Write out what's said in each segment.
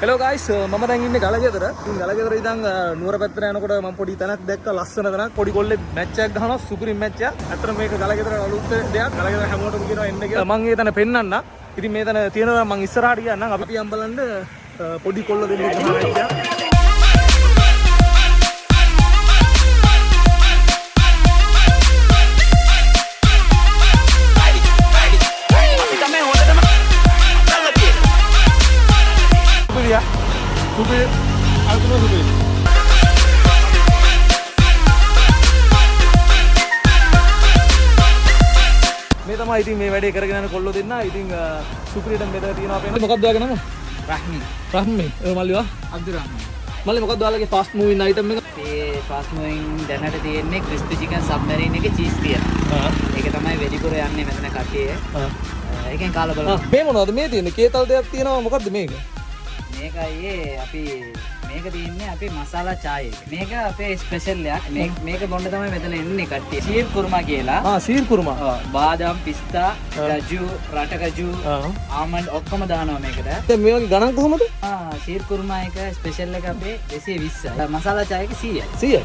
Hello guys, මම දැන් ඉන්නේ ගලගෙදර. ඉතින් ගලගෙදර ඉඳන් නුවර පැත්තට යනකොට මම පොඩි තැනක් දැක්ක, ලස්සන තැනක්. පොඩි කොල්ලෙක් මැච් එකක් ගහනවා, සුපිරි මැච් එකක්. ඇත්තටම මේක ගලගෙදර අලුත් දෙයක්. ගලගෙදර හැමෝටම කියනවා එන්න කියලා. මං ඒ තැන පෙන්නන්න. ඉතින් මේ තැන තියෙනවා, මං ඉස්සරහට කියන්නම්. අපි යන් බලන්න පොඩි කොල්ල දෙන්නෙක් ගහන මැච් එකක්. අපි තමයි හොඳටම ළඟ තියෙන. සුපිරියා. සුපිරි. අල්පන සුපිරි. මේ තමයි ඉතින් මේ වැඩේ කරගෙන යන කොල්ලෝ දෙන්න. ඉතින් සුපිරියට මෙතන තියෙනවා පේනවා. මොකක්ද ඔයාගේ නම? රහ්මි. රහ්මි. ඔය මල්ලිවා? අබ්දුරහ්මාන්. මල්ලි, මොකක්ද ඔයාලගේ ෆාස්ට් මූවින් අයිටම් එක? අපේ ෆාස්ට් මූවින් දැනට තියෙන්නේ ක්‍රිස්පි චිකන් සබ්මරීන් එකේ චීස් තියෙනවා. ඒක තමයි වැඩිපුර යන්නේ මෙතන කට්ටිය. ඒකෙන් කාලා බලමු. මේ මොනවද මේ තියෙන්නේ? කේතල් දෙයක් තියෙනවා, මොකද්ද මේක? මේක අයියේ, අපි මේක තියෙන්නේ අපි මසාලා චායි එක. මේක අපේ ස්පෙෂල් එකක්. මේ මේක බොන්න තමයි මෙතන එන්නේ කට්ටිය. ෂීර් කුර්මා කියලා. ආ, ෂීර් කුර්මා. ඔව්, බාදාම්, පිස්තා, කජු, රට කජු, ආමන්ඩ් ඔක්කොම දානවා මේකට. දැන් මේ වගේ ගණන් කොහොමද? ආ, ෂීර් කුර්මා එක ස්පෙෂල් එක අපේ 220යි. මසාලා චායි එක 100යි. 100යි.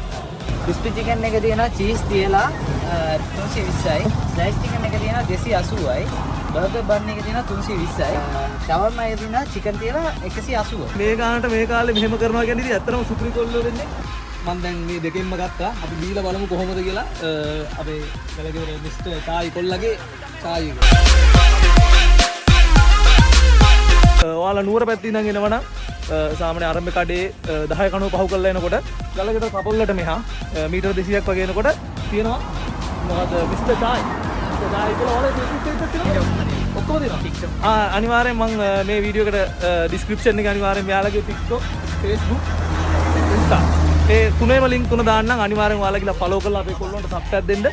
ක්‍රිස්පි චිකන් එක තියෙනවා චීස් තියලා 320යි. ස්ලයිස් චිකන් එක තියෙනවා 280යි. බර්ගර් බන් එක තියෙනවා 320යි. ෂවර්මා එක තියෙනවා චිකන් තියලා 180යි. මේ ගානට මේ කාලේ මෙහෙම කරනවා කියන්නේ ඉතින් ඇත්තටම සුපිරි කොල්ලෝ දෙන්නේ. මං දැන් මේ දෙකෙන්ම ගත්තා. අපි බීලා බලමු කොහොමද කියලා. අපේ ගලගෙදර මිස්ටර් චායි කොල්ලගේ චායි එක. ඔයාලා නුවර පැත්තේ ඉඳන් එනවනම් සාමාන්‍ය ආරම්භ කඩේ 10 කනුව පහු කරලා එනකොට ගලගෙදර කපොල්ලට මෙහා මීටර් 200ක් වගේ එනකොට තියෙනවා මොකද්ද මිස්ටර් චායි. මිස්ටර් චායි කියලා ඔයාලා Facebook page එකක් තියෙනවද? ඔක්කොම තියෙනවා. ආ, අනිවාර්යෙන් මං මේ වීඩියෝ එකට ඩිස්ක්‍රිප්ෂන් එකේ අනිවාර්යෙන් මෙයාලගේ TikTok, Facebook, Insta ඒ තුනේම ලින්ක් තුන දාන්නම්. අනිවාර්යෙන් ඔයාලා ගිහලා ෆලෝ කරලා අපේ කොල්ලොන්ට සබ් එකක් දෙන්න.